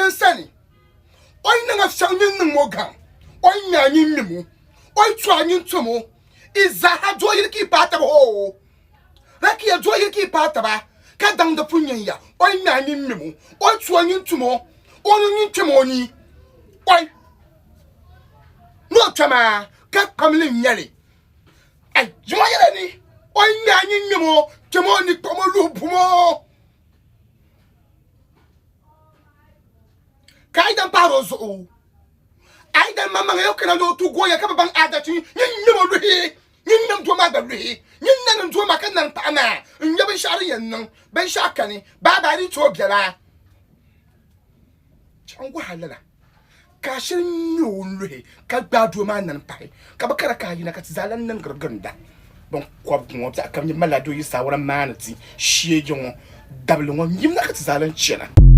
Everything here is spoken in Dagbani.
n sani, o yi niŋ a shɛm nyin niŋm o gaŋ, o yi ŋme a nyin ŋmem o, o yi tu a nyin tum o. I zaaha doo yili ka yi paai taba hoo. Rakiya doo yili ka yi paai taba ka daŋdi pun nyin ya, o yi ŋme a nyin ŋmem o, o yi tu a nyin tum o, o ni nyin kpɛm o ni. Oi! Ni o kpɛm a ka kpamli n-nyɛ li. Ai! Zuŋɔ yɛla ni o yi ŋme a nyin ŋmem o, kpɛm o ni kpuɣim o luhi bum o. Ka a yi dan pahiri o zuɣu, a yi dan maŋmaŋa yɛli kana ni o ti gooi ya ka bi baŋ aadachi nyin ŋmem o luhi, nyin ŋmem doo maa gba luhi, nyin nani n doo maa ka nani paɣa maa n-nya binshɛɣu din yɛn niŋ, binshɛɣu kani, baabaa di ti o biɛla. Chaŋ gɔhi a lala ka a shiri ŋme o luhi ka gbaai doo maa nani pahi ka bi kara ka a yina ka ti zaa lan niŋgiri ginda. Binkɔbigu ŋɔ biɛɣu kam yi malila doo yi saawara maani ti sheegi ŋɔ dabili ŋɔ yimina ka ti zaa lan chana.